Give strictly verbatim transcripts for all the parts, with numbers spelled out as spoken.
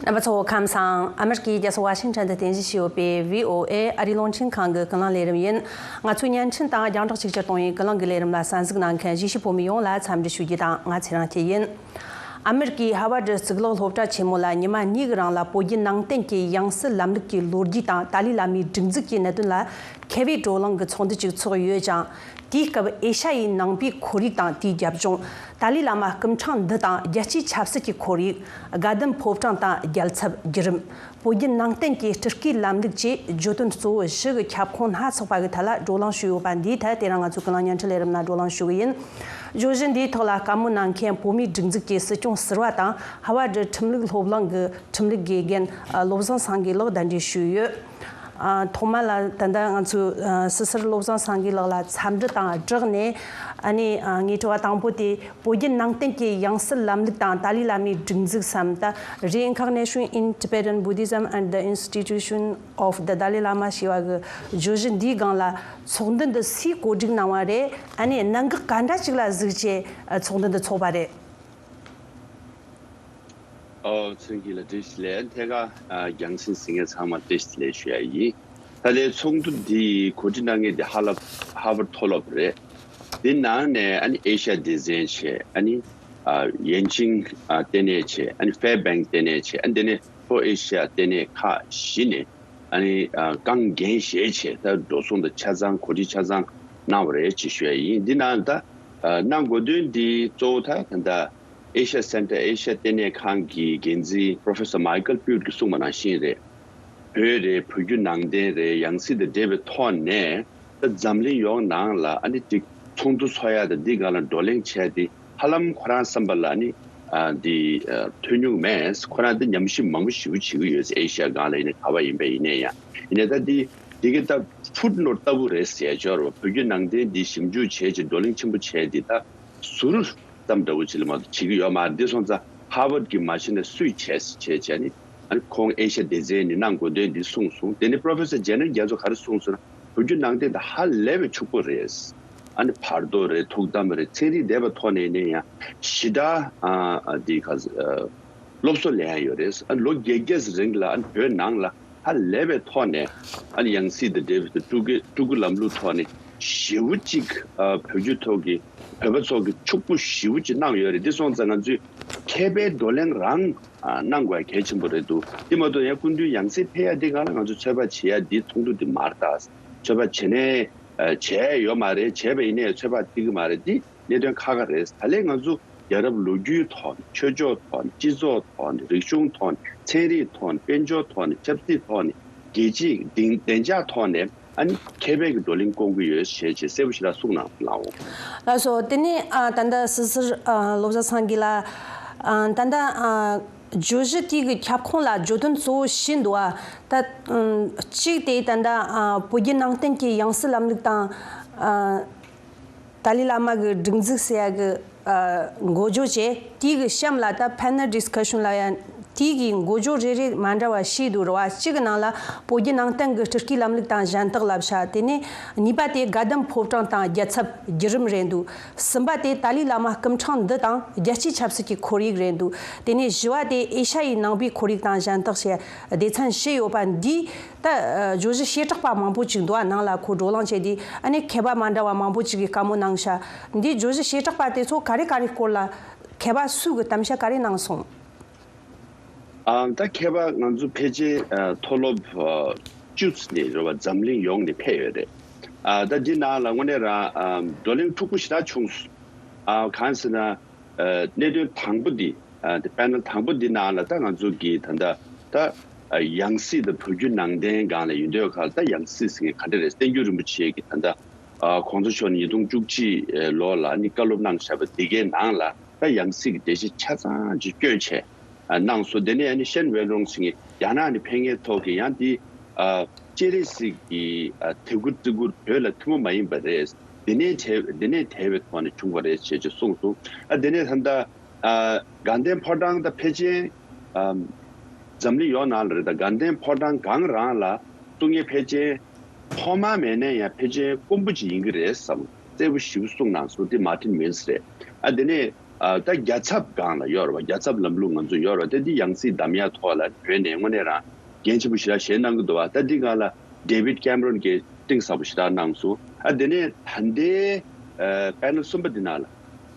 རྣམ་པ་ཚོ་ཁམས་བཟང་། ཨ་མེ་རི་ཀའི་རྒྱལ་ས་ཝ་ཤིང་ཊོན་དུ་རྟེན་གཞི་བྱས་ཡོད་པའི་བྷི་ཨོ་ཨེ་ཨ་རིའི་རླུང་འཕྲིན་ཁང་གི་ཀུན་གླེང་ལས་རིམ་ཡིན། ང་ཚོའི་བརྙན་འཕྲིན་དང་རྒྱང་བསྒྲགས་ཆིག་སྒྱུར་གཏོང་བའི་ཀུན་གླེང་གི་ལས་རིམ་ལ་གསན་གཟིགས་གནང་མཁན་གཞིས་བྱེས་བོད་མི་ཡོངས་ལ་འཚམས་འདྲི་ཞུ་རྒྱུ་དང་། ང་ཚེ་རིང་སྐྱིད་ཡིན། ཨ་མེ་རི་ཀའི་ཧར་ཝར་ཌི་གཙུག་ལག་སློབ་གྲྭ་ཆེན་མོ་ལ་ཉི་མ་གཉིས་ཀྱི་རིང་ལ་བོད་བརྒྱུད་ནང་བསྟན་གྱི་ཡང་སྲིད་ལམ་ལུགས་ཀྱི་ལོ་རྒྱུས་དང་ཏཱ་ལའི་བླ་མའི་སྒྲིག་འཛུགས་ཀྱི་གནད་དོན་ལ་མཁས་པའི་བགྲོ་གླེང་གི་ཚོགས་འདུ་ཅིག་ཚོགས་ཡོད་ཅིང་། དེའི་སྐབས་ཨེ་ཤ་ཡའི་ནང་པའི་ཁོར་ཡུག་དང་དེའི་རྒྱབ་ལྗོངས། ཏཱ་ལའི་བླ་མ་སྐུ་ཕྲེང་འདི་དང་རྒྱལ་སྤྱིའི་ཆབ་སྲིད་ཀྱི་ཁོར་ཡུག། དགའ་ལྡན་ཕོ་བྲང་དང་རྒྱལ་ཚབ་བརྒྱུད་རིམ། བོད་བརྒྱུད་ནང་བསྟན་གྱི་སྤྲུལ་སྐུའི་ལམ་ལུགས་བཅས་བརྗོད་དོན་གཙོ་བོ་བཞི་གི་ཁྱབ་ཁོངས་སྣ་ཚོགས་པ་གི་ཐད་ལ་བགྲོ་གླེང་ཞུས་ཡོད་པ་འདིའི་ཐད་དེ་རིང་ང་ཚོའི་ཀུན་གླེང་བརྙན་འཕྲིན་ལས་རིམ་ནང་བགྲོ་གླེང་ཞུ་གི་ཡིན། བརྗོད་གཞི་འདིའི་ཐོག་ལ་བཀའ་མོལ་གནང་མཁན་བོད་མིའི་སྒྲིག་འཛུགས་ཀྱི་སྲིད་སྐྱོང་ཟུར་པ་དང་ཧར་ཝར་ཌི་ཁྲིམས་ལུགས་སློབ་གླིང་གི་ཁྲིམས་ལུགས་དགེ་རྒན་བློ་བཟང་སངས་རྒྱས་ལགས་གདན་འདྲེན་ཞུས་ཡོད། ཨ། ཐོག་མ་ལ་ད་ལྟ་ང་ཚོའི་ཨ་སི་སུར་བློ་བཟང་སངས་རྒྱས་ལགས་ལ་འཚམས་འདྲི་དང་སྦྲགས་ནས། ཨ་ནི་ཨ་ངའི་དྲི་བ་དང་པོ་དེ་བོད་བརྒྱུད་ནང་བསྟན་གྱི་ཡང་སྲིད་ལམ་ལུགས་དང་ཏཱ་ལའི་བླ་མའི་སྒྲིག་འཛུགས་སམ། ད་Reincarnation in Tibetan Buddhism and the Institution of the Dalai Lama ཞེས་པ་གི་བརྗོད་གཞི་འདིའི་སྒང་ལ་ཚོགས་འདུ་འདི་སུས་གོ་སྒྲིག་གནང་བ་རེད། ཨ་ནི་གནད་འགག་ག་འདྲ་ཅིག་ལ་གཟིགས་བྱས་ཨ་ཚོགས་འདུ་འདི་ཚོགས་པ་རེད། ཨོ། ཚེ་རིང་སྐྱིད་ལགས་བཀྲ་ཤིས་བདེ་ལེགས། ཐད་ཀར་ཨ་རྒྱང་སྲིང་གཟིགས་མཁན་ཚང་མར་བཀྲ་ཤིས་བདེ་ལེགས་ཞུ་ཡ་ཡིན། ད་ལྟའི་ཚོགས་འདུ་འདི་གོ་སྒྲིག་གནང་མཁན་དེ་ཧ་ལབ་ཧར་ཝརཌ་མཐོ་སློབ་རེད། དེ་ནང་ནས་ཨ་ནི་ཨེ་ཤ་ཡ་སྡེ་ཚན་བྱས། ཨ་ནི་ཨ་ཡན་ཅིང་ཨ་ལྟེ་གནས་བྱས། ཨ་ནི་ཧྥེ་བེང་ལྟེ་གནས་བྱས། ཨ་ནི་དེ་ནས་ལྷོ་ཨེ་ཤ་ཡ་ལྟེ་གནས་ཁག་བཞི་ནས་ཨ་ནི་ཨ་རྐང་འགན་བཞེས་བྱས་ད་འགྲོ་སོང་དང་ཆ་ཚང་གོ་སྒྲིག་ཆ་ཚང་གནང་བ་རེད་ཅེས་ཞུ་ཡ་ཡིན། འདི་ནང་ད་ཨ་གནང་དགོས་དོན་འདི་གཙོ་བོ་ད་ད་ལྟ་ཨེ་ཤ་ཡ་སེན་ཊར་ཨེ་ཤ་ཡ་ལྟེ་གནས་ཁང་གི་འགན་འཛིན་Professor Michael Pyot གིས་གསུངས་པ་ནང་བཞིན་རེད། བོད་རེད། བོད་བརྒྱུད་ནང་བསྟན་རེད། ཡང་སྲིད་དང་འབྲེལ་བའི་ཐོག་ནས་ད་འཛམ་གླིང་ཡོངས་ནང་ལ་ཨ་ནི་ཅིག་ཚོགས་འདུ་ཚོགས་ཡ་དང་འདི་སྒང་ལ་བགྲོ་གླེང་བྱས་ཏེ་ཧ་ལམ་ཁོ་རང་བསམ་པ་ལ་ཨ་ནི་ཨ་འདི་ཨ་ཐོན་མྱོང་མེད། ཁོ་རང་འདི་ཉམས་ཞིབ་མང་པོ་ཞེ་པོ་བྱེད་ཀྱི་ཡོད་ཟེར། ཨེ་ཤ་ཡ་སྒང་ལ་ཡིན་ནའི་ག་པར་ཡིན་པ་ཡིན་ནའི་ཡང་ཡིན་ནའི་ད་འདི་འདི་གི་ད་ཕུཊ་ནོཊ་ལྟ་བུ་རེད་ཟེར་ཡ་ཅིག་ཡོད་རེད་བ། བོད་བརྒྱུད་ནང་བསྟན་འདི་ཞིབ་འཇུག་བྱས་ཅིག་བགྲོ་གླེང་ཆེན་པོ་བྱས་ཏེ་ད་ཟུར་ཙམ་འདྲ་བོ་ཅིག་ལ་མ་གཏོགས་བྱེད་ཀྱི་ཡོད་མ་རེད། འདི་སོང་ཙང་ཧར་ཝརཌ་གི་མ་གཞི་ནས་སུས་བྱས་བྱས་བྱས་ནི་ཨ་ནི་ཁོང་ཨེ་ཤ་ཡ་སྡེ་ཚན་ནས་གནང་དགོས་དོན་འདི་གསུངས་སོང་། དེ་ནས་Professor Janet རྒྱ་མཚོ་ག་རེ་གསུངས་སོང་ན་བོད་བརྒྱུད་ནང་བསྟན་དེ་ཧ་ལས་པའི་ཕྱུག་པོ་རེད། ཨ་ནི་བར་དོ་རེད། ཐུགས་དམ་རེད། ཚན་རིག་འདས་པའི་ཐོག་ནས་ནས་ཡང་ཞེ་དྲག་ཨ་ཨ་འདི་ག་ཨ་སློབ་གསོ་ལེན་ཡ་ཡོད་རེད། ཨ་ལོ་བརྒྱད་བརྒྱ་རིང་ལ་ཨ་བོད་ནང་ལ་ཧ་ལས་པའི་ཐོག་ནས་ཨ་ནི་ཡང་སྲིད་དང་འབྲེལ་བའི་སྤྲུལ་སྐུ་སྤྲུལ་སྐུ་ལམ་ལུགས་ཐོག་ནས་ཞེ་པོ་ཅིག་ཨ་བོད་བརྒྱུད་ཐོག་གི་བོད་པ་ཚོ་གི་ཕྱུག་པོ་ཞེ་པོ་ཅིག་གནང་ཡོད་རེད། འདི་སོང་ཙང་ང་ཚོས་མཁས་པའི་བགྲོ་གླེང་རང་ཨ་གནང་དགོས་ཡ་གལ་ཆེན་པོ་རེད་འདུག་འདི་མ་གཏོགས་ཡང་སྐུ་མདུན་ཡང་སྲིད་ཕེབས་ཡ་འདི་སྒང་ལ་ང་ཚོ་ཚོད་དཔག་བྱེད་ཡ་འདི་ཚོགས་འདུ་འདི་མ་རེད་ད། ཚོད་དཔག་བྱེད་ནས་ཨ་བྱས་ཡོད་མ་རེད། བྱས་པ་ཡིན་ནའི་ཚོད་དཔག་འགྲིག་གི་མ་རེད། འདི་གནད་དོན་ཁག་ཁག་རེད། ད་ལན་ང་ཚོ་རྒྱལ་རབས་ལོ་རྒྱུས་ཐོག་ནས། ཆོས་ཕྱོགས་ཐོག་ནས། སྤྱི་ཚོགས་ཐོག་ནས། རིག་གཞུང་ཐོག་ནས། ཚན་རིག་ཐོག་ནས། དཔལ་འབྱོར་ཐོག་ནས། ཆབ་སྲིད་ཐོག་ནས། རྒྱལ་སྤྱིའི་སྡིངས་བདེ་འཇགས་ཐོག་ནས་ཨ་ནི་མཁས་པའི་གི་བགྲོ་གླེང་སྐོང་གི་ཡོད་ཞེས་ཅེས་གསལ་པོ་ཞེ་དྲག་གསུངས་གནང་ལགས། ལགས་སོ། དེ་ནས་ཨ་ད་ལྟ་སི་སུར་ཨ་བློ་བཟང་སངས་རྒྱས་ལགས་ཨ་ད་ལྟ་ཨ་བརྗོད་གཞི་དེ་གི་ཁྱབ་ཁོངས་ལ་བརྗོད་དོན་གཙོ་བོ་བཞི་འདུག་ཨ། ད་ཨ་གཅིག་དེ་ད་ལྟ་ཨ་བོད་བརྒྱུད་ནང་བསྟན་གྱི་ཡང་སྲིད་ལམ་ལུགས་དང་ཨ། ཏཱ་ལའི་བླ་མ་གི་སྒྲིག་འཛུགས་ཟེར་ཡ་གི་ཨ་འགོ་བརྗོད་བྱས། དེའི་གི་གཤམ་ལ་ད་panel discussion ལབ་ཡ་དེའི་གི་འགོ་བརྗོད་རེ་རེ་མ་འདྲ་བ་བྱས་འདུག་རེད་བ། གཅིག་གི་ནང་ལ་བོད་བརྒྱུད་ནང་བསྟན་གི་སྤྲུལ་སྐུའི་ལམ་ལུགས་དང་གཞན་དག་ལབ་ཤག་དེ་ནས་གཉིས་པ་དེ་དགའ་ལྡན་ཕོ་བྲང་དང་རྒྱལ་ཚབ་བརྒྱུད་རིམ་རེད་འདུག་གསུམ་པ་དེ་ཏཱ་ལའི་བླ་མ་སྐུ་ཕྲེང་འདི་དང་རྒྱལ་སྤྱིའི་ཆབ་སྲིད་ཀྱི་ཁོར་ཡུག་རེད་འདུག་དེ་ནས་བཞི་བ་དེ་ཨེ་ཤ་ཡའི་ནང་པའི་ཁོར་ཡུག་དང་གཞན་དག་ཞེས་སྡེ་ཚན་བཞི་ཡོད་པ་འདིས། ད་ཨ་བརྗོད་གཞི་བྱེ་བྲག་པ་མང་པོ་ཅིག་འདུག་ཨ། ནང་ལ་ཁོ་བགྲོ་གླེང་བྱས་དུས་ཨ་ནི་མཁས་པ་མ་འདྲ་བ་མང་པོ་ཅིག་གིས་བཀའ་མོལ་གནང་ཤག་འདིའི་བརྗོད་གཞི་བྱེ་བྲག་པ་དེ་ཚོ་ག་རེ་ག་རེའི་སྐོར་ལ་མཁས་པ་སུ་གིས་གཏམ་བཤད་ག་རེ་གནང་སོང་། ཨ་ད་མཁས་པ་ང་ཚོ་ཕལ་ཆེར་ཨ་མཐོ་སློབ་ཨ་བཅུ་ནས་རེད་བ། འཛམ་གླིང་ཡོངས་ནས་ཕེབས་ཡོད་རེད། ཨ་ད་འདི་ནང་ལ་དངོས་གནས་རང་ཨ་བགྲོ་གླེང་འཁྲུག་པོ་ཞེ་དྲག་བྱུང་སོང་། ཨ་གང་ཟེར་ན། ཨ་གནད་དོན་དང་པོ་འདི། ཨ་དེ་པེ་ནལ་དང་པོ་འདི་ནང་ལ་ད་ང་ཚོ་གི་ད་ལྟ་ད་ཨ་ཡང་སྲིད་དང་བོད་བརྒྱུད་ནང་བསྟན་སྒང་ལ་ཡོད་དུས་ཁ་ལ་ད་ཡང་སྲིད་ཟེར་མཁན་ག་འདྲ་རེད། བསྟན་འགྱུར་རིན་པོ་ཆེ་གི་ད་ལྟ་ཨ་གོང་ས་མཆོག་ཉིས་སྟོང་བཅུ་གཅིག་ལོ་ལ་ནི་བཀའ་སློབ་གནང་བཞག་པ་འདི་གའི་ནང་ལ་ད་ཡང་སྲིད་ཀྱི་འགྲེལ་བཤད་ཆ་ཚང་ཅིག་བསྐྱོན་བྱས་ཨ་གནང་སོང་། དེ་ནས་ཨ་ནི་ཤན་ཝེན་རོང་ཟེར་མཁན་རྒྱ་ནག་ནས་ཕེབས་མཁན་ཐོག་གི་ཡང་འདི་ཨ་སྤྱན་རས་གཟིགས་ཀྱི་ཨ་དད་གུས་བརྩི་བཀུར་བོད་ལ་ཐུན་མོང་མ་ཡིན་པ་རེད། འདི་ནས་བྲལ་འདི་ནས་བྲལ་བའི་ཐོག་ནས་བྱུང་བ་རེད་ཅེས་ཅིག་གསུངས་སོང་། ཨ་དེ་ནས་ད་ལྟ་ཨ་དགའ་ལྡན་ཕོ་བྲང་ད་ཕལ་ཆེར་ཨ་འཛམ་གླིང་ཡོངས་ནང་ལ་རེད། ད་དགའ་ལྡན་ཕོ་བྲང་སྒང་རང་ལ་གསུང་མཁན་ཕལ་ཆེར་ཐོག་མ་མེད་ནའི་ཡང་ཕལ་ཆེར་དཀོན་པོ་ཅིག་ཡིན་གྱི་རེད་བསམ། གསལ་པོ་ཞེ་པོ་གསུངས་གནང་སོང་། དེ་མར་ཊིན་མིལ་ལི་རེད། ཨ་དེ་ནས་ ཨ་ད་རྒྱལ་ཚབ་སྒང་ལ་ཡོད་རེད་བ། རྒྱལ་ཚབ་ལམ་ལུགས་ང་ཚོ་ཡོད་རེད་བ། ད་འདི་ཡང་སྲིད་འདམ་ཡག་ཐོག་ལ་བོད་ནས་དངོས་གནས་རང་འགན་ཆེན་པོ་ཞེ་དྲག་བཞེས་གནང་གི་འདུག་བ། ད་འདི་སྒང་ལ་David Cameron་གིས་གཏིང་ཟབ་པོ་ཞེ་དྲག་གནང་སོང་། ཨ་དེ་ནས་ད་ལྟའི་ཨ་པེ་ནལ་གསུམ་པ་འདི་ནང་ལ་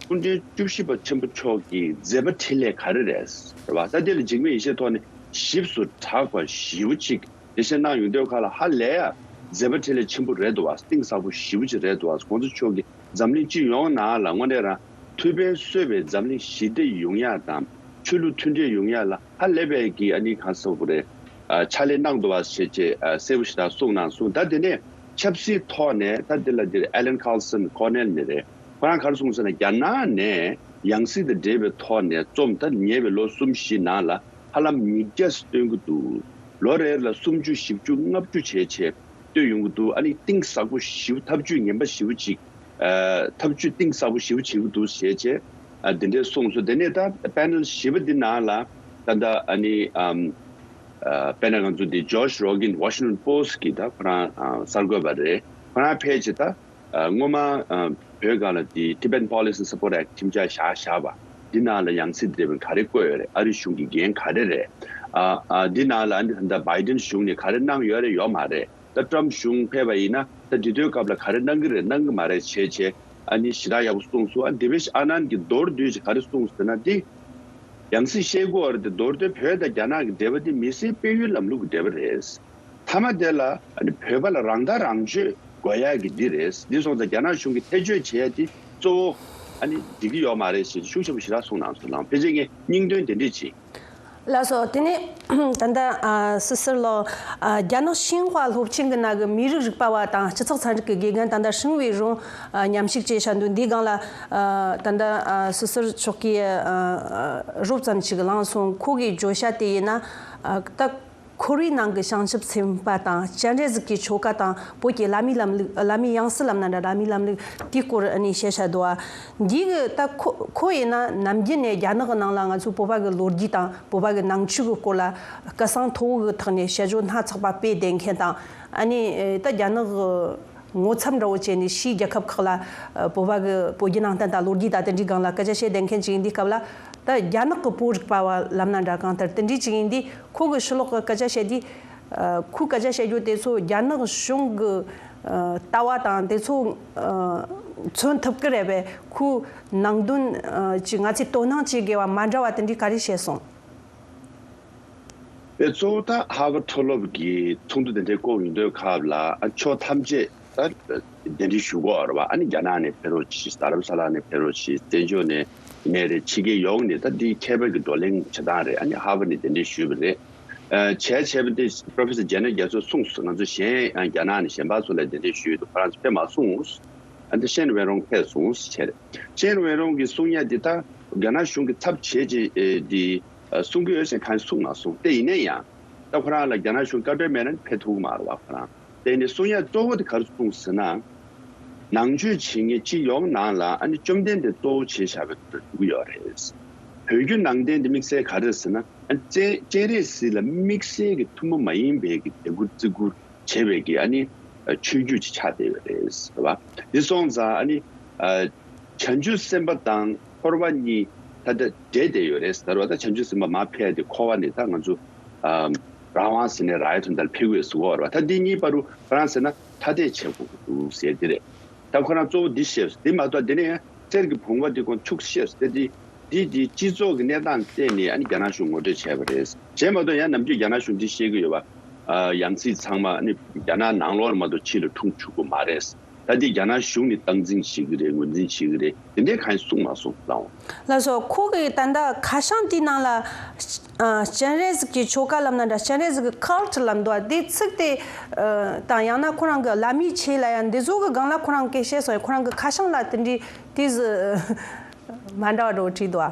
སྐུ་ཕྲེང་བཅུ་བཞི་པ་ཆེན་པོ་མཆོག་གི་མཛད་པ་འཕྲིན་ལས་ག་རེ་རེད་རེད་བ། ད་འདི་ལ་འཇིགས་མེད་ཡེ་ཤེས་ཐོག་ནས་ཞིབ་ཏུ་དྲག་པ་ཞེ་པོ་ཅིག་འགྲེལ་བཤད་གནང་ཡོང་དུས་ཁ་ལ་ཧ་ལས་ཡ་མཛད་པ་འཕྲིན་ལས་ཆེན་པོ་རེད་འདུག་བ། གཏིང་ཟབ་པོ་ཞེ་པོ་ཅིག་རེད་འདུག་བ། གོང་ས་མཆོག་གིས་འཛམ་གླིང་སྤྱི་ཡོངས་ནང་ལ་དངོས་གནས་རང་ཐུགས་ཕན་གསོས་པའི་འཛམ་གླིང་ཞི་བདེ་ཡོང་ཡ་དང་ཆོས་ལུགས་མཐུན་སྒྲིལ་ཡོང་ཡ་ལ་ཧ་ལས་པའི་གི་ཨ་ནི་གང་ཟེར་དགོས་རེད། ཨ་ཕྱག་ལས་གནང་འདུག་བ་ཞེས་བྱས་ཨ་གསལ་པོ་ཞེ་དྲག་གསུངས་གནང་སོང་། ད་དེ་ནས་ཆབ་སྲིད་ཐོག་ནས་ད་འདི་ལ་འདིར་Allen Carlson་Cornell་ནས་རེད། ཁོ་རང་ག་རེ་གསུངས་ཟེར་ན་རྒྱ་ནག་ནས་ཡང་སྲིད་དང་འབྲེལ་བའི་ཐོག་ནས་རྩོམ་ད་ཉེ་བའི་ལོ་གསུམ་བཞི་ནང་ལ་ཧ་ལམ་ཉིས་བརྒྱ་བཏོན་གྱི་འདུག་ལོ་རེ་ལ་སུམ་ཅུ་བཞི་བཅུ་ལྔ་བཅུ་བྱས་བྱས་བཏོན་ཡོང་གི་འདུག་ཨ་ནི་གཏིང་ཟབ་པོ་ཞེ་པོ་ཐབས་ཇུས་ངན་པ་ཞེ་པོ་ཅིག་ཨ་ཐབས་ཇུས་གཏིང་ཟབ་པོ་ཞེ་པོ་བྱེད་ཀྱི་འདུག་ཞེས་བྱས་ཨ་འདི་འདྲས་གསུངས་སོང་། དེ་ནས་ད་པེ་ནལ་བཞི་པ་འདི་ནང་ལ་ད་ལྟ་ཨ་ནི་ཨམ་ཨ་དཔེར་ན་ང་ཚོ་འདི་Josh Rogin་Washington Post་གི་ད་ཁོ་རང་ཨ་གསར་འགོད་པ་རེད། ཁོ་རང་ཕལ་ཆེར་ད་ཨ་སྔོན་མ་ཨ་བོད་སྒང་ལ་འདི་Tibetan Policy and Support Act་ཁྲིམས་འཆར་བཞག་བཞག་པ་འདི་ནང་ལ་ཡང་སྲིད་འདི་འདྲ་བའི་ག་རེ་བཀོད་ཡོད་རེད། ཨ་རི་གཞུང་གི་འགན་ག་རེ་རེད། ཨ་ཨ་འདི་ནང་ལ་ཨ་ནི་ད་ལྟ་Biden་གཞུང་ནས་ག་རེ་གནང་ཡོད་རེད་ཡོད་མ་རེད། ད་Trump་གཞུང་ཕེབས་པ་ཡིན་ན་ད་འདི་དུས་སྐབས་ལ་ག་རེ་གནང་གི་རེད་གནང་གི་མ་རེད་བྱས་བྱས་ཨ་ནི་ཞེ་དྲག་ཡག་པོ་གསུངས་སོང་། ཨ་Devesh Anand་གིས་མདོར་བསྡུས་ཀྱིས་ག་རེ་གསུངས་ཟེར་ན་འདི་ཡང་སྲིད་བཤད་དགོས་པ་རེད་དེ། མདོར་བསྡུས་བོད་དང་རྒྱ་ནག་གི་འབྲེལ་བ་འདི་མི་སེར་སྤེལ་ཡུལ་ལམ་ལུགས་ཀྱི་འབྲེལ་བ་རེད། མཐའ་མ་དེ་ལ་ཨ་ནི་བོད་པ་ལ་རང་ཐག་རང་གཅོད་དགོས་ཡག་གི་འདི་རེད། འདི་སོང་ཙང་རྒྱ་ནག་གཞུང་གིས་ཐེ་བྱུས་བྱེད་ཡག་འདི་གཙོ་བོ་ཨ་ནི་འགྲིག་གི་ཡོད་མ་རེད་ཞེས་ཤུགས་ཆེན་པོ་ཞེ་དྲག་གསུངས་གནང་སོང་། ལགས་ཕལ་ཆེར་ངས་སྙིང་དོན་དེ་འདྲས་ཅིག་ལགས་སོ། དེ་ནས་ད་ལྟ་ཨ་སི་སིར་ལོ་ཨ་རྒྱ་ནག་ཤིན་ཧྭ་སློབ་ཆེན་གྱི་ནང་གི་མི་རིགས་རིག་པ་བ་དང་སྤྱི་ཚོགས་ཚན་རིག་གི་དགེ་རྒན་ད་ལྟ་ཧྲིན་ཝེ་རུང་ཨ་མཉམ་ཞུགས་བྱས་བཞག་འདུག་འདིའི་སྒང་ལ་ཨ་ད་ལྟ་ཨ་སི་སིར་མཆོག་གིས་ཨ་ཨ་རོབ་ཙམ་ཞིག་བླངས་སོང་། ཁོ་གི་བརྗོད་བྱ་དེ་ཡིན་ན་ཨ་ད་ཁོར་ཡུག་ནང་གི་བྱང་ཆུབ་སེམས་དཔའ་དང་སྤྱན་རས་གཟིགས་ཀྱི་ཆོ་ག་དང་བོད་ཀྱི་བླ་མའི་ལམ་ལུགས། བླ་མའི་ཡང་སྲིད་ལབ་ན་འདྲ། བླ་མའི་ལམ་ལུགས་དེའི་སྐོར་ཨ་ནི་བཤད་བྱ་འདུག་ཨ། འདི་གི་ད་ཁོ་ཁོ་ཡིན་ན་ནམ་རྒྱུན་ནས་རྒྱ་ནག་གི་ནང་ལ་ང་ཚོའི་བོད་པ་གི་ལོ་རྒྱུས་དང་བོད་པ་གི་ནང་ཆོས་ཀྱི་སྐོར་ལ་སྐད་གསང་མཐོ་བོ་གི་ཐོག་ནས་དཔྱད་བརྗོད་སྣ་ཚོགས་པ་སྤེལ་བསྡད་མཁན་དང་། ཨ་ནི་ད་རྒྱ་ནག་གི་ངོ་ཚབ་འདྲ་བོ་བྱས་ནས་ཕྱིའི་རྒྱལ་ཁབ་ཁག་ལ་ཨ་བོད་པ་གི་བོད་བརྒྱུད་ནང་བསྟན་དང་ལོ་རྒྱུས་དང་དེ་འདྲའི་སྒང་ལ་སྐད་ཆ་བཤད་བསྡད་མཁན་ཅིག་ཡིན་དུས་སྐབས་ལ། ད་རྒྱ་ནག་གི་བོད་རིག་པ་བ་ལབ་ན་འདྲ། གང་ལྟར་དེ་འདྲའི་ཅིག་ཡིན་དུས་ཁོ་གི་ཕྱི་ལོགས་གི་སྐད་ཆ་བཤད་དུས་ཨ་ཁོའི་སྐད་ཆ་བཤད་རྒྱུ་དེ་ཚོ་རྒྱ་ནག་གཞུང་གི་ཨ་ལྟ་བ་དང་དེ་ཚོ་ཨ་མཚོན་ཐུབ་ཀྱི་རེད་པས། ཁོའི་ནང་དོན་ཨ་ཅིག་ང་ཚོས་དོ་སྣང་བྱེད་དགོས་པ་མ་འདྲ་བ་དེ་འདྲའི་ག་རེ་བཤད་སོང་། དེ་གཙོ་བོ་ད་ཧར་ཝརཌ་མཐོ་སློབ་ཀྱི་ཚོགས་འདུ་དེ་འདྲའི་བསྐོང་ཡོང་དུས་སྐབས་ལ་ཨ་ཕྱོགས་ཐམས་ཅད་ད་གདན་འདྲེན་ཞུ་དགོས་རེད་བ། ཨ་ནི་རྒྱ་ནག་ནས་ཕེབས་རོགས་གྱིས། རྡ་རམ་ས་ལ་ནས་ཕེབས་རོགས་གྱིས། བཙན་བྱོལ་ནས་ནས་རེད། ཕྱི་རྒྱལ་ཡོངས་ནས་ད་འདི་ཁྱད་པར་གྱི་བགྲོ་གླེང་བྱེད་སྟངས་རེད། ཨ་ནི་ཧར་ཝརཌ་ནས་གདན་འདྲེན་ཞུས་པ་རེད། ཨ་བྱས་བྱས་པ་དེ་Professor Janet་རྒྱ་མཚོས་གསུངས་སོང་། ང་ཚོ་གཞན་ཨ་རྒྱ་ནག་ནས་གཞན་པ་ཚོ་ལ་གདན་འདྲེན་ཞུས་ཡོད་འདུག་ཁོ་རང་ཚོ་ཕེབས་མ་སོང་། ཨ་ནི་ཤེན་ཝེ་རོང་ཕེབས་སོང་བྱས་རེད། ཤེན་ཝེ་རོང་གིས་གསུང་ཡ་འདི་ད་རྒྱ་ནག་གཞུང་གི་ཚབ་བྱས་རྗེས་ཨེ་འདི་ཨ་གསུང་གི་ཡོད་ཟེར་གང་གསུང་མ་སོང་། དེ་ཡིན་ན་ཡང་ད་ཁོ་རང་ལ་རྒྱ་ནག་གཞུང་བཀའ་འཁྲོལ་མེད་ན་ཕེབས་ཐུབ་ཀྱི་མ་རེད་བ། ཁོ་རང་དེ་ནི་གསུང་ཡ་གཙོ་བོ་དེ་ག་རེ་གསུངས་ཟེར་ན། ནང་ཆོས་བྱེད་མཁན་སྤྱི་ཡོངས་ནང་ལ་ཨ་ནི་བཅོམ་ལྡན་འདས་གཙོ་བོ་བྱས་བཞག་པའི་འགྲོ་རྒྱུ་ཡོད་རེད། བོད་བརྒྱུད་ནང་བསྟན་དེ་དམིགས་བསལ་ག་རེ་རེད་ཟེར་ན། ཨ་སྤྱན་སྤྱན་རས་གཟིགས་ལ་དམིགས་བསལ་གྱི་ཐུན་མོང་མ་ཡིན་པའི་གི་དད་བཀུར་བརྩི་བཀུར་བྱེད་པའི་གི་ཨ་ནི་ཆོས་བརྒྱུད་ཅིག་ཆགས་བསྡད་ཡོད་རེད་ཟེར་བ། འདི་སོང་ཙང་ཨ་ནི་ཨ་བྱང་ཆུབ་སེམས་དཔའ་དང་འཁོར་བ་གཉིས་ད་ལྟ་འདྲེས་བསྡད་ཡོད་རེད་ཟེར་བ། ད་བྱང་ཆུབ་སེམས་དཔའ་མར་ཕེབས་ཏེ་འཁོར་བ་ནས་ད་ང་ཚོ་ཨ་རང་དབང་ཟེར་ནས་རང་དབང་དོན་དག་ལ་ཕེབས་དགོས་ཟེར་བ་རེད་བ། ད་འདི་གཉིས་བར་དུ་ཁོ་རང་ཟེར་ན་ཐ་དད་བྱེད་དགོས་ཀྱི་འདུག་ཟེར་འདི་རེད། ད་ཁོ་རང་གཙོ་བོ་འདི་བཤད་སོང་། འདི་མ་གཏོགས་འདི་ནས་ཡང་གསེར་གྱི་བུང་བ་འདི་ཁོང་ཕྱུགས་བཤད་སོང་། ད་འདི་འདི་འདི་སྤྱི་ཚོགས་ཀྱི་གནས་སྟངས་བལྟས་ནས་ཨ་ནི་རྒྱ་ནག་གཞུང་ངོ་སྤྲོད་བྱས་པ་རེད། གཞན་མ་གཏོགས་ཡང་ནམ་རྒྱུན་རྒྱ་ནག་གཞུང་འདི་བཤད་ཀྱི་ཡོད་པ། ཨ་ཡང་སྲིད་ཚང་མ་ཨ་ནི་རྒྱ་ནག་ནང་ལོགས་ལ་མ་གཏོགས་ཕྱི་ལ་འཁྲུངས་བཅུག་གི་མ་རེད། ད་འདི་རྒྱ་ནག་གཞུང་ནས་སྟངས་འཛིན་བྱེད་ཀྱི་རེད། ངོས་འཛིན་བྱེད་ཀྱི་རེད། དེ་འདྲའི་གང་ཡང་གསུངས་མ་སོང་ལགས། ལགས་སོ། ཁོ་གི་ད་ལྟ་ཁ་བྱང་དེའི་ནང་ལ་ཨ་སྤྱན་རས་གཟིགས་ཀྱི་ཆོ་ག་ལབ་ན་འདྲ། སྤྱན་རས་གཟིགས་ཀྱི་cult་ལབ་འདུག་པ། དེ་ཚིག་དེ་ཨ་དང་ཡང་ན་ཁོ་རང་གི་བླ་མའི་ཆོས་ལབ་ཡ་འདི་ཚོ་གི་སྒང་ལ་ཁོ་རང་སྐད་བཤད་སོང་། ཁོ་རང་གི་ཁ་བྱང་ལ་དེ་འདྲའི་དེ་ཟིག་མ་འདྲ་བ་འདྲ་བོ་བྲིས་འདུག་པ།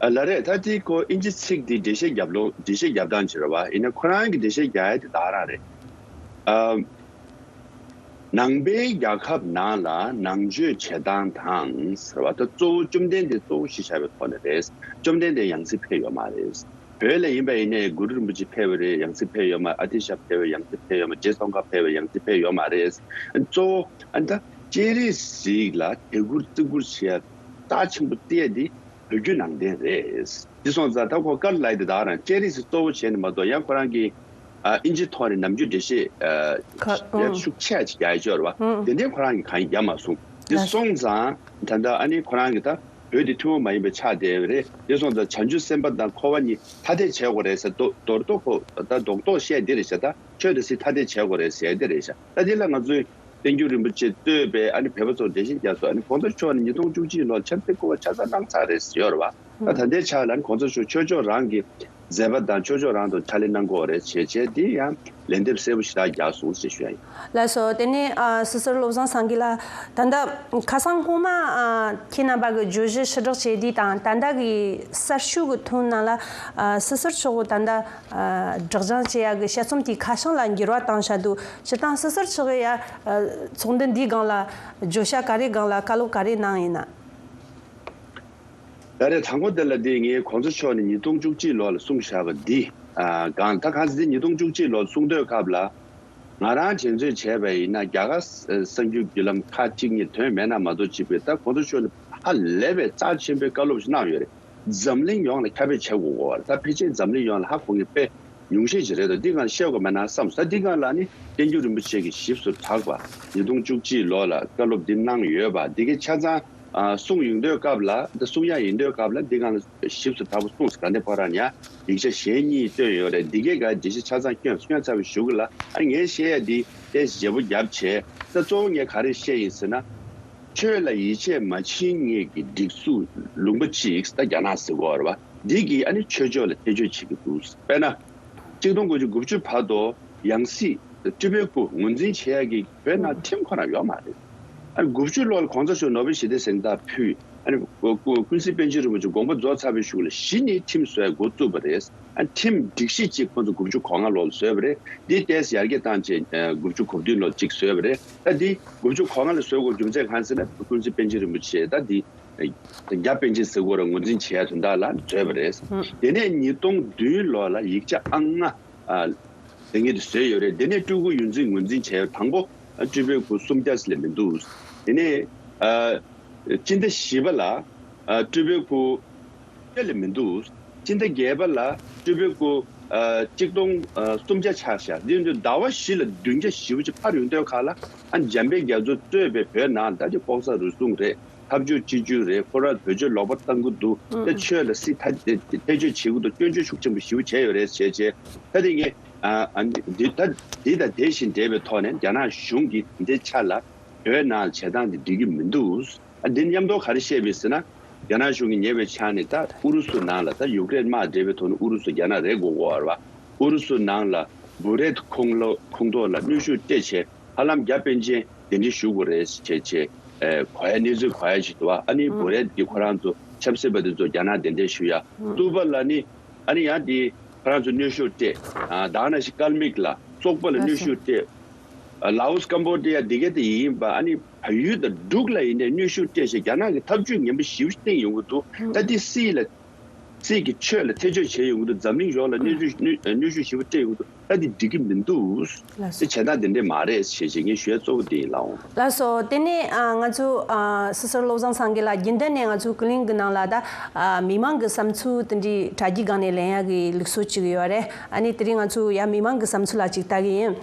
ཨ་ལགས་རེད། ད་དེ་ཁོ་ཨིན་ཇི་ཚིག་དེ་འགྲེལ་བཤད་རྒྱབ་ལོ་འགྲེལ་བཤད་རྒྱབ་སྟངས་ཅིག་རེད་བ། ཡིན་ན་ཁོ་རང་གི་འགྲེལ་བཤད་རྒྱག་ཡ་དེ་ད་ག་རང་རེད། ཨ། ནང་པའི་རྒྱལ་ཁབ་ནང་ལ་ནང་ཆོས་བྱེད་སྟངས་དང་ཟེར་བ་ད་གཙོ་བོ་བཅོམ་ལྡན་འདས་གཙོ་བོ་གཞི་བཞག་པའི་ཐོག་ནས་རེད། བཅོམ་ལྡན་འདས་ཡང་སྲིད་ཕེབས་ཡོད་མ་རེད། བོད་ལ་ཡིན་པ་ཡིན་ནའི་གུ་རུ་རིན་པོ་ཆེ་ཕེབས་པ་རེད། ཡང་སྲིད་ཕེབས་ཡོད་མ། ཨ་ཏི་ཤ་ཕེབས་པ་ཡང་སྲིད་ཕེབས་ཡོད་མ། རྗེ་ཙོང་ཁ་ཕེབས་པ་ཡང་སྲིད་ཕེབས་ཡོད་མ་རེད། གཙོ་བོ་ཨ་ད་སྤྱན་རས་གཟིགས་ལ་དད་བཀུར་བརྩི་བཀུར་བྱེད་ཡ་ རྩ་ཆེན་པོ་བལྟས་ཏེ་བོད་བརྒྱུད་ནང་བསྟན་རེད། འདི་སོང་ཙང་ད་ཁོ་ཀར་ལའི་དེ་དག་རང་སྤྱན་རས་གཟིགས་གཙོ་བོ་བྱས་ནས་མ་གཏོགས། ཡང་ཁོ་རང་གིས་ཨ་ཨིན་ཇི་ཐོག་ནས་ནམ་རྒྱུན་འགྲེལ་བཤད་ཨ་ཁ་ཡ་ཨང་ཤུགས་ཆེ་ཅིག་རྒྱག་ཡ་ཅིག་ཡོད་རེད་བ། ཨང་དེ་འདྲའི་ཁོ་རང་གིས་གང་ཡང་རྒྱག་མ་སོང་། འདི་ལགས་སོ། སོང་ཙང་ད་ལྟ་ཨ་ནི་ཁོ་རང་གིས་ད་བོད་དེ་ཐུན་མོང་མ་ཡིན་པ་ཆགས་བསྡད་པ་རེད། འདི་སོང་ཙང་བྱང་ཆུབ་སེམས་དཔའ་དང་འཁོར་བ་གཉིས་ཐ་དད་བྱེད་དགོས་རེད་ཟེར། མདོར་མདོར་ཐོག་ཁོ་ད་རྡོག་རྡོག་བཤད་འདི་རེད་ཤག་ད་ཆོས་དང་སྲིད་ཐ་དད་བྱེད་དགོས་རེད་ཟེར་འདི་རེད་ཤག་ད་འདི་ལ་ང་ཚོས་བསྟན་འགྱུར་རིན་པོ་ཆེ་གཙོས་པའི་ཨ་ནི་བོད་པ་ཚོར་འགྲེལ་བཤད་རྒྱག་སོང་། ཨ་ནི་གོང་ས་མཆོག་ནས་ཉིས་སྟོང་བཅུ་གཅིག་ལོར་ཆབ་སྲིད་སྐུ་པར་ཆ་ཚང་གནང་ཚར་རེད་ཟེར་ཡོད་རེད་བ། ད་ད་ལྟའི་ཆ་ལ་ཨ་ནི་གོང་ས་མཆོག་ཆོས་ཕྱོགས་རང་གི་མཛད་པ་དང་ཆོས་ཕྱོགས་རང་དུ་ཕྱག་ལས་གནང་དགོས་རེད་བྱས་བྱས། འདི་ཡང་ལན་འདེབས་གསལ་པོ་ཞེ་དྲག་རྒྱག་སོང་ཞེས་ཞུ་ཡ་ཡིན། ལགས་སོ། དེ་ནས་ཨ་སི་ཟུར་བློ་བཟང་སངས་རྒྱས་ལགས། ད་ལྟ་ཁ་སང་སྔོན་མ་ཨ་ཁྱེད་རྣམ་པ་གི་བརྗོད་གཞི་ཕྱིར་བསྒྲགས་བྱས་དུས་དང་ད་ལྟ་གི་གསར་ཤོག་གི་ཐོན་ནང་ལ་ཨ་སི་ཟུར་མཆོག་གི་ད་ལྟ་ཨ་སྒྲོག་སྦྱང་བྱེད་ཡ་གི་དཔྱད་རྩོམ་དེའི་ཁ་བྱང་ལ་འགྱུར་བ་བཏང་བཞག་འདུག་སྤྱིར་བཏང་སི་ཟུར་མཆོག་གི་ཡ་ཨ་ཚོགས་འདུ་འདིའི་སྒང་ལ་བརྗོད་བྱ་ག་རེ་སྒང་ལ་བཀའ་སློབ་ག་རེ་གནང་ཡིན་ན། ད་རེས་དང་པོ་དེ་ལ་འདི་ངས་གོང་ས་མཆོག་ནས་ཉིས་སྟོང་བཅུ་གཅིག་ལོ་ལ་གསུངས་བཞག་པ་འདི་ཨ་གང་ད་གང་ཟེར་ཏེ་ཉིས་སྟོང་བཅུ་གཅིག་ལོ་ལ་གསུང་དུས་སྐབས་ལ། ང་རང་འགྲན་རྩོད་བྱས་པ་ཡིན་ན་རྒྱ་གར་གསར་འགྱུར་བརྒྱུད་ལམ་ཁག་གཅིག་གཉིས་ཐོན་མེད་ན་མ་གཏོགས་ཅིག་པས། ད་གོང་ས་མཆོག་ནས་ཧ་ལས་པའི་རྩ་ཆེན་པོའི་བཀའ་སློབ་ཞིག་གནང་ཡོད་རེད། འཛམ་གླིང་ཡོངས་ལ་ཁྱབ་སྤེལ་བྱེད་དགོས་གོ་བ་རེད། ད་ཕལ་ཆེར་འཛམ་གླིང་ཡོངས་ལ་ཧ་གོ་མཁན་དཔེ་ཉུང་ཤས་ཅིག་རེད་དོ། འདི་སྒང་བཤད་དགོས་མེད་ན་བསམ་ས། འདི་སྒང་ལ་ནི་བསྟན་འགྱུར་རིན་པོ་ཆེ་གིས་ཞིབ་ཏུ་གྲགས་པ་ཉིས་སྟོང་བཅུ་གཅིག་ལོ་ལ་བཀའ་སློབ་འདི་གནང་ཡོད་པ་འདི་གའི་ཆ་ཚང་ཨ་གསུང་ཡོང་དུས་སྐབས་ལ། ད་གསུང་ཡ་ཡིན་དུས་སྐབས་ལ་འདི་སྒང་ལ་ཞིབ་ཏུ་དྲག་པོ་གསུངས་ཟེར། ག་འདྲ་ཕོ་རང་ཡང་ཡིག་ཆ་གཞན་གཉིས་བཏོན་ཡོད་རེད། འདི་གའི་ག་འགྲེལ་བཤད་ཆ་ཚང་སྐྱོན་སྐྱོན་ཚར་བའི་གཞུག་གུ་ལ་ཨ་ངས་བཤད་ཡ་འདི་ཏོག་ཙམ་བརྗེ་པོ་བརྒྱབ་བྱས། ད་གཙོ་བོ་ངས་ག་རེ་བཤད་ཡིན་ཟེར་ན། ཆོས་ལ་ཡིད་ཆེས་མ་བྱེད་མཁན་གྱི་སྒྲིག་འཛུགས་ལུང་པ་གཅིག་ད་རྒྱ་ནག་ཟེར་གོ་རེད་བ། འདི་གིས་ཨ་ནི་ཆོས་ཕྱོགས་ལ་ཐེ་བྱུས་བྱེད་ཀྱི་འདུག་དཔེར་ན། གཅིག་སྟོང་དགུ་བརྒྱ་དགུ་བཅུ་བར་དུ་ཡང་སྲིད་སྤྲུལ་པའི་སྐུ་ངོས་འཛིན་བྱེད་ཡ་གི་བོད་ནང་ཁྲིམས་ཁོ་རང་ཡོད་མ་རེད། ཨ་ནི་དགུ་བཅུ་ལོ་ལ་གོང་ས་མཆོག་ནོ་བེལ་ཞི་བདེའི་གཟེངས་རྟགས་ཕུལ། ཨ་ནི་ཀུན་གཟིགས་པཎ་ཆེན་རིན་པོ་ཆེ་དགོངས་པ་རྫོགས་ཚར་བའི་གཞུག་ལ་གཞི་ནས་ཁྲིམས་བཟོ་ཡ་འགོ་བཙུགས་པ་རེད། ཨ་ནི་ཁྲིམས་སྒྲིག་གཞི་གཅིག་ཁོང་ཚོ་དགུ་བཅུ་གོ་ལྔ་ལོ་ལ་བཟོས་པ་རེད། འདི་ཏོག་ཙམ་ཡར་རྒྱས་བཏང་བྱས་ཨ་དགུ་བཅུ་གོ་བདུན་ལོ་གཅིག་བཟོས་པ་རེད། ད་འདི་དགུ་བཅུ་གོ་ལྔ་ལ་བཟོ་དགོས་རྒྱུ་མཚན་གང་ཟེར་ན། ཀུན་གཟིགས་པཎ་ཆེན་རིན་པོ་ཆེ་ད་འདི་རྒྱ་པཎ་ཆེན་ཟེར་དགོས་རེད། ངོས་འཛིན་བྱས་དོན་དག་ལ་བཟོས་པ་རེད། དེ་ནས་ཉིས་སྟོང་བདུན་ལོ་ལ་ཡིག་ཆ་ཨང་ལྔ་ཨ་དེ་ངེས་དུ་བཟོས་ཡོད་རེད། དེ་ནས་སྤྲུལ་སྐུ་ཡོངས་འཛིན་ངོས་འཛིན་བྱས་ཡོད། དང་པོ་ཨ་སྤྲུལ་པའི་སྐུ་སུམ་བརྒྱ་ལས་མི་འདུག་དེ་ནས་ཨ་སྤྱི་ཟླ་བཞི་པ་ལ་ཨ་སྤྲུལ་པའི་སྐུ་བརྒྱ་ལས་མི་འདུག་སྤྱི་ཟླ་བརྒྱད་པ་ལ་སྤྲུལ་པའི་སྐུ་ཨ་གཅིག་སྟོང་ཨ་སུམ་བརྒྱ་ཆགས་ཤག་འདི་འདི་ཟླ་བ་བཞི་ལ་བདུན་བརྒྱ་ཞེ་པོ་ཅིག་འཕར་ཡོང་དུས་སྐབས་ལ། ཨ་འཇམ་དཔལ་རྒྱ་མཚོ་གཙོས་པའི་བོད་ནང་ད་ཅི་ལྐོག་ཟ་རུལ་སུངས་རེད། འཐབ་ཕྱོགས་གཅིག་གྱུར་རེད། ཁོ་རང་བེད་སྤྱོད་ལོག་པ་བཏང་གི་འདུག་ད་ཆོས་ལ་སྲིད་ཐ་ཐེ་བྱུས་བྱེད་ཀྱི་འདུག་སྐྱོན་བརྗོད་ཤུགས་ཆེན་པོ་ཞེ་པོ་བྱས་ཡོད་རེད་བྱས་བྱས། ད་དེ་ངས་ཨ་ཨ་འདི་ད་འདི་དང་དེ་བཞིན་འབྲེལ་བའི་ཐོག་ནས་རྒྱ་ནག་གཞུང་གིས་འདི་ཆ་ལ་བོད་ནང་བྱེད་སྟངས་འདི་འགྲིག་གི་མི་འདུག་ཨ་འདི་མཉམ་དུ་ག་རེ་བཤད་པས་ཟེར་ན། རྒྱ་ནག་གཞུང་གིས་ཉེ་བའི་ཆར་ནས་ད་ཨུ་རུ་སུ་ནང་ལ། ད་ཡུཀ་རེན་དམག་འདྲེས་པའི་ཐོག་ནས་ཨུ་རུ་སུ་རྒྱ་ནག་རེད་དགོས་དགོས་པ་རེད་བ། ཨུ་རུ་སུ་ནང་ལ་བུ་རེད་ཁོངས་ལོ་ཁོངས་གཏོགས་ལ་གནོན་ཤུགས་སྤྲད་བྱས་ཧ་ལམ་རྒྱ་པཎ་ཆེན་གདན་འདྲེན་ཞུ་དགོས་རེད་བྱས་བྱས། ཨེ་གོ་ཡ་གནས་ཚུལ་གོ་ཡ་ཞིག་འདུག་བ། ཨ་ནི་བུ་རེད་ཀྱི་ཁོ་རང་ཚོ་ཆབ་སྲིད་པ་དེ་ཚོ་རྒྱ་ནག་གདན་འདྲེན་ཞུ་ཡ། ཏུ་པ་ལ་ནི་ཨ་ནི་ཡང་དེ་ཁོ་རང་ཚོ་གནོན་ཤུགས་སྤྲད། ཨ་ད་ག་ནང་བཞིན་ཀལ་མིག་ལ་སོག་པོ་ལ་གནོན་ཤུགས་སྤྲད། ལའོ་སི་ཀམ་བོ་ཌི་ཡ་འདི་ག་དེ་ཡིན་པ། ཨ་ནི་བལ་ཡུལ་དང་འབྲུག་ལ་ཡིན་ནའི་གནོན་ཤུགས་སྤྲད་བྱས་རྒྱ་ནག་གིས་ཐབས་ཇུས་ངན་པ་ཞེ་པོ་བཏིང་ཡོང་གི་འདུག་ད་འདི་སྲིད་ལ་སྲིད་ཀྱི་ཆོས་ལ་ཐེ་བྱུས་བྱས་ཡོང་གི་འདུག་འཛམ་གླིང་ཡོངས་ལ་གནོན་ཤུགས་གནོན་གནོན་ཤུགས་ཞེ་པོ་སྤྲད་ཡོང་གི་འདུག་ད་འདི་འགྲིག་གི་མི་འདུག་ལགས་སོ། འདི་བྱེད་སྟངས་དེ་འདྲས་མ་རེད་ཞེས་ཞེས་ངས་ཞུ་ཡ་གཙོ་བོ་དེ་ཡིན་ལགས། ལགས་སོ། དེ་ནས་ཨ་ང་ཚོ་ཨ་སི་ཟུར་བློ་བཟང་སངས་རྒྱས་ལགས། རྒྱུན་ལྡན་ནས་ང་ཚོ་ཀུན་གླེང་གི་ནང་ལ་ད་ཨ་མི་མང་གི་བསམ་ཚུལ་དེ་འདྲའི་དྲ་རྒྱའི་སྒང་ནས་ལེན་ཡ་གི་ལུགས་སྲོལ་ཅིག་ཡོད་རེད། ཨ་ནི་དེ་རིང་ང་ཚོ་ཡ་མི་མང་གི་བསམ་ཚུལ་ལ་ཅིག་ལྟ་གི་ཡིན།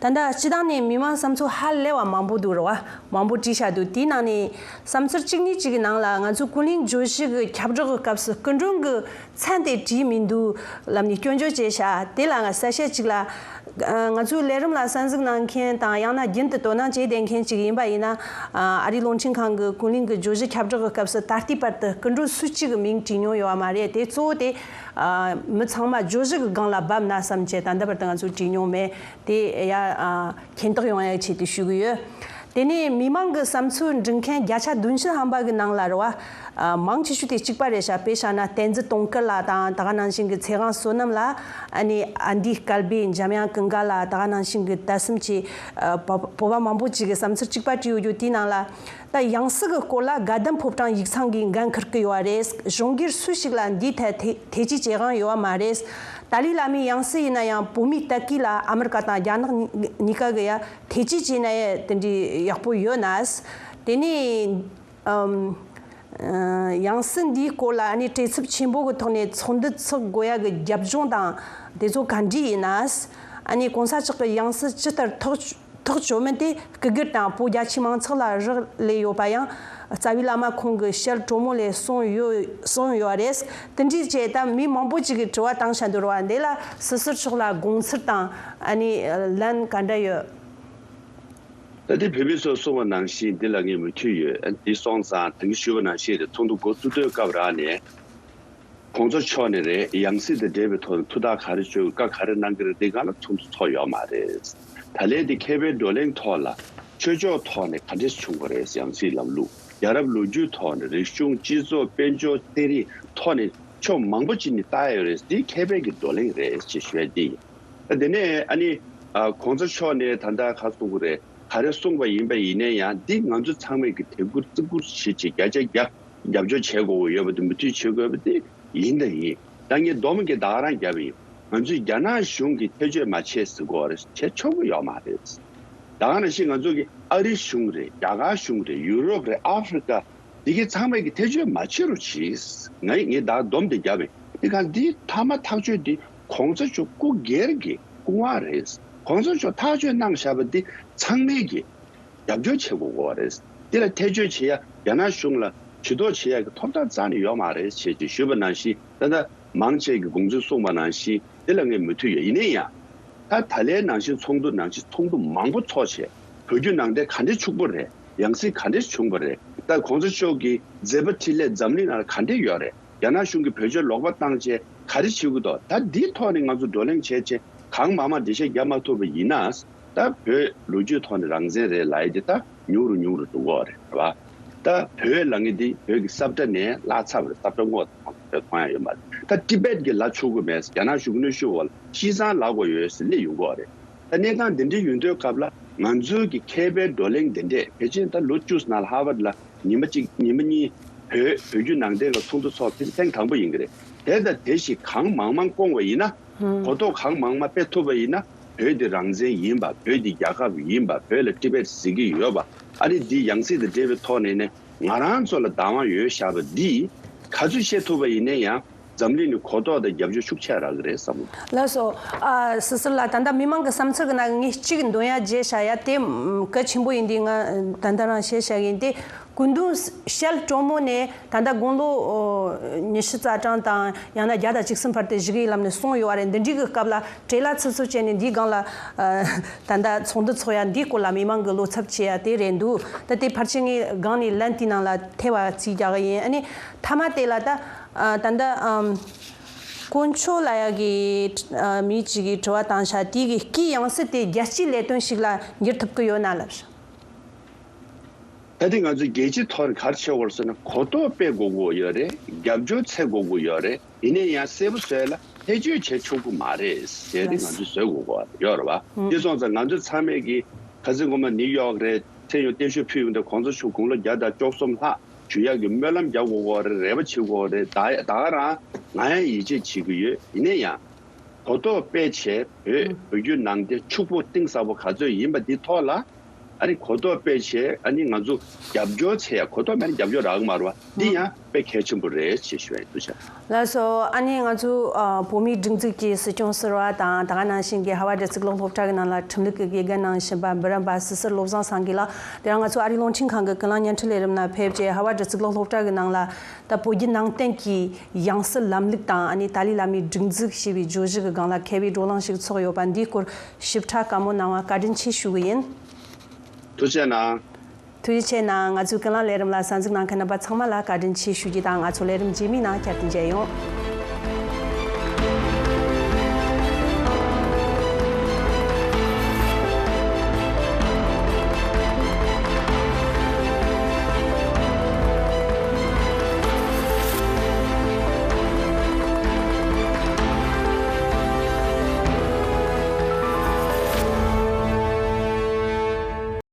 ད་ལྟ་སྤྱི་བཏང་ནས་མི་མང་བསམ་ཚུལ་ཧ་ལས་པ་མང་པོ་འདུག་རེད་བ། མང་པོ་བྲིས་བཞག་འདུག་དེའི་ནང་ནས་བསམ་ཚུལ་གཅིག་གཉིས་ཅིག་གི་ནང་ལ་ང་ཚོ་ཀུན་གླེང་བརྗོད་གཞི་གི་ཁྱབ་བསྒྲགས་ཀྱི་སྐབས་སུ་སྐུ་མགྲོན་གྱི་མཚན་དེ་བྲིས་མི་འདུག་ལབ་ནས་སྐྱོན་བརྗོད་བྱས་ཤག་དེ་ལ་ང་གསལ་བཤད་ཅིག་ལ། ང་ཚོའི་ལས་རིམ་ལ་གསན་གཟིགས་གནང་མཁན་དང་ཡང་ན་རྒྱུན་དུ་དོ་སྣང་བྱས་བསྡད་མཁན་ཅིག་ཡིན་པ་ཡིན་ན། ཨ་རིའི་རླུང་འཕྲིན་ཁང་གི་ཀུན་གླེང་གི་བརྗོད་གཞི་ཁྱབ་བསྒྲགས་ཀྱི་སྐབས་སུ་ད་ལྟའི་བར་དུ་སྐུ་མགྲོན་སུ་གཅིག་གི་མིང་བྲིས་མྱོང་ཡོད་པ་མ་རེད། དེ་གཙོ་བོ་དེ་མི་ཚང་མ་བརྗོད་གཞི་གི་སྒང་ལ་བབས་ན་བསམ་བྱས་ད་ལྟ་བར་དུ་ང་ཚོས་བྲིས་མྱོང་མེད། དེ་ཡ་ཨ་མཁྱེན་རྟོགས་ཡོང་ཡའི་ཆེད་དུ་ཞུ་གི་ཡོད། དེ་ནས་མི་མང་གི་བསམ་ཚུལ་འབྲི་མཁན་བརྒྱ་ཆ་བདུན་ཅུ་ཐམ་པ་གི་ནང་ལ་རེད་བ། ཨ་མང་ཆེ་ཤོས་དེ་གཅིག་པ་རེད་ཤག་དཔེ་བཞག་ན་བསྟན་འཛིན་དུང་དཀར་ལགས་དང་ད་ག་ནང་བཞིན་གྱི་ཚེ་དབང་བསོད་ནམས་ལགས། ཨ་ནི་ཨ་འདི་སྐལ་བྷེ། འཇམ་དབྱངས་ཀུན་དགའ་ལགས། ད་ག་ནང་བཞིན་གྱི་ད་གསུམ་གྱི་ཨ་བོད་བོད་པ་མང་པོ་ཅིག་གི་བསམ་ཚུལ་གཅིག་པ་བྲིས་ཡོད་རྒྱུ་དེའི་ནང་ལ། ད་ཡང་སྲིད་ཀྱི་སྐོར་ལ་དགའ་ལྡན་ཕོ་བྲང་ཡིག་ཚང་གིས་འགན་འཁུར་གྱི་ཡོད་རེད། གཞུང་སྒེར་སུ་ཞིག་ལ་འདིའི་ཐད་ཐེ་ཐེ་ཇུས་བྱེད་དབང་ཡོད་པ་མ་རེད། ཏཱ་ལའི་བླ་མའི་ཡང་སྲིད་ཡིན་ན་ཡང་བོད་མིའི་ལྟ་སྐུལ་ལ་ཨ་མི་རི་ཀ་དང་རྒྱ་ནག་གཉིས་ཀ་གི་ཡ་ཐེ་ཇུས་བྱས་ན་ཡ་དེ་འདྲའི་ཡག་པོ་ཡོད་ན། དེ་ནས་ཨམ། ཡང་སྲིད་འདིའི་སྐོར་ལ་ཨ་ནི་བྲེལ་འཚུབ་ཆེན་པོ་གི་ཐོག་ནས་ཚོགས་འདུ་ཚོགས་དགོས་ཡ་གི་རྒྱབ་ལྗོངས་དང་དེ་ཚོ་ག་འདྲ་ཡིན་ན། ཨ་ནི་གོང་ས་མཆོག་གི་ཡང་སྲིད་ཇི་ལྟར་ཐག་ཐག་ཆོད་མིན་དེ་སྐུ་སྒེར་དང་བོད་རྒྱ་ཆེའི་མང་ཚོགས་ལ་རག་ལས་ཡོད་པ་ཡང་རྩ་བའི་བླ་མ་ཁོང་གི་ཞལ་དྲོན་མོ་ལས་གསུངས་ཡོད་གསུངས་ཡོད་རེད། དེ་འདྲའི་བྱས་ད་མི་མང་པོ་ཅིག་གིས་དྲི་བ་བཏང་བཞིན་འདུག་ར་བ། འདི་ལ་སྲིད་ཟུར་མཆོག་ལ་དགོངས་ཚུལ་དང་ཨ་ནི་ལན་ག་འདྲ་ཡོད། ད་དེ་བོད་མི་ཚོས་གསུངས་པ་ནང་བཞིན་འདི་ལ་ངས་མོས་མཐུན་ཡོད། ཨ་འདི་སོང་ཙང་ད་གིན་ཞུས་པ་ནང་བཞིན་རེད། ཚོགས་འདུ་འགོ་བཙུགས་དུས་སྐབས་རག་ནས་གོང་ས་མཆོག་ནས་རེད། ཡང་སྲིད་དང་འབྲེལ་བའི་ཐོག་ནས་ཐུགས་ཐག་ག་རེ་གཅོད་དགོས། བཀའ་ག་རེ་གནང་གི་རེད། འདི་སྒང་ལ་ཚོགས་འདུ་ཚོགས་ཡོད་མ་རེད། ད་ལན་འདི་མཁས་པའི་བགྲོ་གླེང་ཐོག་ལ་ཆོས་ཕྱོགས་ཐོག་ནས་ག་འདྲས་བྱུང་བ་རེད། ཡང་སྲིད་ལམ་ལུགས་རྒྱལ་རབས་ལོ་རྒྱུས་ཐོག་ནས་རིག་གཞུང་སྤྱི་ཚོགས་དཔལ་འབྱོར་ཚན་རིག་ཐོག་ནས་ཕྱོགས་མང་པོ་ཅིག་ནས་ལྟ་ཡ་ཡོད་རེད། འདི་མཁས་པའི་གི་བགྲོ་གླེང་རེད་ཅེས་ཞུ་ཡ་འདི་ཡིན། ད་དེ་ནས་ཨ་ནི་ཨ་གོང་ས་མཆོག་ནས་ད་ལྟ་ག་གསུང་གི་རེད། ག་རེ་གསུངས་པ་ཡིན་པ་ཡིན་ན་ཡང་འདི་ང་ཚོ་ཚང་མས་ཀྱི་དད་བཀུར་བརྩི་བཀུར་བྱེད་ཅིག་བརྒྱ་ཆ་བརྒྱ་རྒྱབ་སྐྱོར་བྱེད་དགོས་ཀྱི་ཡོད་པ་དང་མོས་མཐུན་བྱེད་དགོས་པ་དེ་ཡིན་དང་ཡིན། ད་ངས་སྡོམ་གྱི་ད་ག་རང་བརྒྱབ་ཡིན། ང་ཚོས་རྒྱ་ནག་གཞུང་གིས་ཐེ་བྱུས་མ་བྱེད་ཟེར་དགོས་རེད། བྱེད་ཆོག་གི་ཡོད་མ་རེད། ད་ག་ནང་བཞིན་ང་ཚོ་གི་ཨ་རི་གཞུང་རེད། རྒྱ་གར་གཞུང་རེད། ཡུ་རོབ་རེད། ཨ་ཧྥི་རི་ཀ་འདི་གའི་ཚང་མས་ཀྱི་ཐེ་བྱུས་མ་བྱེད་རོགས་གྱིས། ངས་ངས་ད་སྡོམ་དེ་བརྒྱབ་པས། འདི་ག་འདི་མཐའ་མ་ཐག་གཅོད་འདི་གོང་ས་མཆོག་སྐུ་སྒེར་གྱི་སྐུ་དབང་རེད། གོང་ས་མཆོག་ཐག་གཅོད་གནང་བཞག་པ་འདི་ཚང་མས་ཀྱི་རྒྱབ་སྐྱོར་བྱེད་དགོས་དགོས་པ་རེད། འདི་ལ་ཐེ་བྱུས་བྱེད་ཡ་རྒྱ་ནག་གཞུང་ལ་ཇུས་གཏོགས་བྱེད་ཡ་གི་ཐོབ་ཐང་རྩ་ནས་ཡོད་མ་རེད་ཅེས་ཅེས་ཞུས་པ་ནང་བཞིན། ད་ལྟ་མང་ཆེ་གི་དགོངས་ཚུལ་གསུངས་པ་ནང་བཞིན་འདི་ལ་ངས་མོས་མཐུན་ཡོད། ཡིན་ན་ཡང་། ད་ད་ལན་ནང་བཞིན་ཚོགས་འདུ་ནང་བཞིན་ཚོགས་འདུ་མང་པོ་ཚོགས་བྱས། བོད་བརྒྱུད་ནང་བསྟན་ག་འདྲས་ཕྱུག་པོ་རེད། ཡང་སྲིད་ག་འདྲས་བྱུང་བ་རེད། ད་གོང་ས་མཆོག་གི་མཛད་པ་འཕྲིན་ལས་འཛམ་གླིང་ནང་ལ་ག་འདྲས་ཡོད་རེད། རྒྱ་ནག་གཞུང་གིས་བོད་ཆས་ལོག་པ་བཏང་བྱས་ག་རེ་བྱེད་ཀྱི་འདུག་ད་འདིའི་ཐོག་ནས་ང་ཚོ་བགྲོ་གླེང་བྱས་བྱས་གང་མང་མང་འགྲེལ་བཤད་རྒྱབ་མ་ཐུབ་པ་ཡིན་ན། ད་བོད་ལོ་རྒྱུས་ཐོག་ནས་རང་བཙན་རེད་ལབ་ཡ་དེ་ད་ཉུང་རུ་ཉུང་རུ་འགྲོ་གི་རེད་བ། ད་བོད་ལབ་མཁན་དེ་བོད་ཀྱི་ས་བཀྲ་ནས་བརླག་ཚར་བ་རེད། ས་བཀྲ་སྔོག་བོད་མཐོང་ཡ་ཡོད་མ་རེད། ད་ཏི་བེད་ཀྱི་ལ་ཆོག་གི་མེད། རྒྱ་ནག་གཞུང་གི་གནོན་ཤུགས་འོག་ལ་ཤི་ཚང་ལབ་དགོས་ཡོད་ཟེར་སླེབས་ཡོང་གི་རེད། ད་གནས་སྟངས་འདི་འདྲའི་ཡོང་དུས་སྐབས་ལ་ང་ཚོའི་གི་མཁས་པའི་བགྲོ་གླེང་འདི་འདྲས་ཕལ་ཆེར་ད་ལོ་བཅུ་ནང་ལ་ཧར་ཝར་ལ་ཉི་མ་གཅིག་ཉི་མ་གཉིས་བོད་བོད་བརྒྱུད་ནང་བསྟན་ལ་ཚོགས་འདུ་ཚོགས་ཕལ་ཆེར་ཐེངས་དང་པོ་ཡིན་གི་རེད། དེ་དང་དེ་བཞིན་གང་མང་མང་བསྐོང་བ་ཡིན་ན། གོ་རྟོགས་གང་མང་མང་སྤེལ་ཐུབ་པ་ཡིན་ན། བོད་འདི་རང་བཙན་ཡིན་པ། བོད་འདི་རྒྱལ་ཁབ་ཡིན་པ། བོད་ལ་ཏི་བེད་ཟེར་གི་ཡོད་པ། ཨ་ནི་འདི་ཡང་སྲིད་དང་འབྲེལ་བའི་ཐོག་ནས་ནས་ང་རང་ཚོ་ལ་བདག་དབང་ཡོད་བཞག་པ་འདི་ག་ཚོད་བཤད་ཐུབ་པ་ཡིན་ན་ཡང་འཛམ་གླིང་ནས་གོ་རྟོགས་དང་རྒྱབ་སྐྱོར་ཤུགས་ཆེ་རག་གི་རེད་བསམ། ལགས་སོ། ཨ་སྲིད་ཟུར་ལགས། ད་ལྟ་མི་མང་གི་བསམ་ཚུལ་གི་ནང་ངས་གཅིག་འདོན་ཡ་བརྗེད་བཞག་ཡ་དེ་གལ་ཆེན་པོ་ཡིན་དུས་ང་ད་ལྟ་རང་བཤད་བཞག་གི་ཡིན་ཏེ། སྐུ་མདུན་ཞལ་དྲོན་མོ་ནས་ད་ལྟ་དགུང་ལོ་ཉི་ཤུ་རྩ་གྲངས་དང་ཡང་ན་བརྒྱ་དང་བཅུ་གསུམ་བར་དུ་བཞུགས་ཡིན་ལབ་ནས་གསུངས་ཡོད་པ་རེད། འདི་འདྲའི་གི་སྐབས་ལ་བྲེལ་བ་འཚུབ་འཚུབ་བྱས་ནས་འདིའི་སྒང་ལ་ད་ལྟ་ཚོགས་འདུ་ཚོགས་ཡ་འདིའི་སྐོར་ལ་མི་མང་གི་བློ་འཚབ་བྱེད་ཡ་དེ་རེད་འདུག་ད་དེ་ཕལ་ཆེར་ངས་སྒང་ནས་ལན་དེའི་ནང་ལ་ཐེ་བ་རྩིས་རྒྱག་གི་ཡིན། ཨ་ནི་མཐའ་མ་དེ་ལ་ད་ད་ལྟ་དཀོན་མཆོག་ལབ་ཡ་གི་མི་གཅིག་གིས་དྲི་བ་བཏང་ཤག་དེ་གི་སྐུའི་ཡང་སྲིད་དེ་རྒྱལ་སྤྱིའི་ལས་དོན་ཞིག་ལ་འགྱུར་ཐུབ་ཀྱི་ཡོད་ན་ལབ་ཤག་ད་དེ་ང་ཚོ་རྒྱལ་སྤྱིའི་ཐོག་ནས་ག་རེ་བྱེད་དགོས་རེད་ཟེར་ན། གོ་རྟོགས་སྤེལ་དགོས་ཀྱི་ཡོད་རེད། རྒྱབ་སྐྱོར་འཚོལ་དགོས་ཀྱི་ཡོད་རེད། ཡིན་ན་ཡང་གསལ་པོ་བཟོས་ལ་ཐེ་བྱུས་བྱེད་ཆོག་གི་མ་རེད་ཟེར་ཏེ་ང་ཚོས་བཟོ་དགོས་ཀྱི་ཡོད་རེད་བ། དེ་སོང་ཙང་ང་ཚོ་ཚང་མས་ཀྱི་ཁ་སང་སྔོན་མ་ནིའུ་ཡོག་རེད། མཚན་ཡོད་བརྟན་བཞུགས་ཕུལ་ཡོང་དུས་གོང་ས་མཆོག་དགུང་ལོ་བརྒྱ་དང་བཅུ་གསུམ་ལྷག་བཞུགས་ཡག་གི་སྨོན་ལམ་རྒྱག་དགོས་ཀྱི་རེད། རེ་བ་བྱེད་དགོས་ཀྱི་རེད། ད་ད་ག་རང་ང་ཡང་ཡིད་ཆེས་བྱེད་ཀྱི་ཡོད། ཡིན་ན་ཡང་གོ་རྟོགས་སྤེལ་བྱས་བོད་བོད་བརྒྱུད་ནང་བསྟན་ཕྱུག་པོ་གཏིང་ཟབ་པོ་ག་ཚོད་ཡིན་པ་འདི་ཐོག་ལ། ཨ་ནི་གོ་རྟོགས་སྤེལ་བྱས་ཨ་ནི་ང་ཚོ་རྒྱབ་སྐྱོར་བྱེད་ཡ། གོ་རྟོགས་མེད་ན་རྒྱབ་སྐྱོར་རག་གི་མ་རེད་བ། འདི་ཡང་དཔེ་གལ་ཆེན་པོ་རེད་ཅེས་ཞུ་ཡ་ཡིན། ཐུགས་རྗེ་ཆེ། ལགས་སོ། ཨ་ནི་ང་ཚོ་ཨ་བོད་མིའི་སྒྲིག་འཛུགས་ཀྱི་སྲིད་སྐྱོང་ཟུར་པ་དང་ད་ག་ནང་བཞིན་གྱི་ཧ་ཝ་དྲ་ཚིགས་ལོག་སློབ་གྲྭ་གི་ནང་ལ་ཁྲིམས་ལུགས་ཀྱི་དགེ་རྒན་གནང་བཞིན་པ་འབུམ་རམས་པ་སྲིད་ཟུར་བློ་བཟང་སངས་རྒྱས་ལགས། དེ་རིང་ང་ཚོ་ཨ་རིའི་རླུང་འཕྲིན་ཁང་གི་ཀུན་གླེང་བརྙན་འཕྲིན་ལས་རིམ་ནང་ཕེབས་རྗེས་ཧ་ཝ་དྲ་ཚིགས་ལོག་སློབ་གྲྭ་གི་ནང་ལ་ད་བོད་བརྒྱུད་ནང་བསྟན་གྱི་ཡང་སྲིད་ལམ་ལུགས་དང་ཨ་ནི་ཏཱ་ལའི་བླ་མའི་སྒྲིག་འཛུགས་ཞེས་པའི་བརྗོད་གཞི་གི་སྒང་ལ་མཁས་པའི་བགྲོ་གླེང་ཞིག་ཚོགས་ཡོད་པ་འདིའི་སྐོར་ཞིབ་ཕྲ་བཀའ་མོལ་གནང་བ་བཀའ་དྲིན་ཆེ་ཞུ་གི་ཡིན། ཐུགས་རྗེ་གནང་། ཐུགས་རྗེ་ཆེ་གནང་། ང་ཚོའི་ཀུན་གླེང་ལས་རིམ་ལ་གསན་གཟིགས་གནང་མཁན་རྣམ་པ་ཚང་མ་ལ་བཀའ་དྲིན་ཆེ་ཞུ་རྒྱུ་དང་། ང་ཚོ་ལས་རིམ་རྗེས་མའི་ནང་བསྐྱར་དུ་མཇལ་ཡོང་།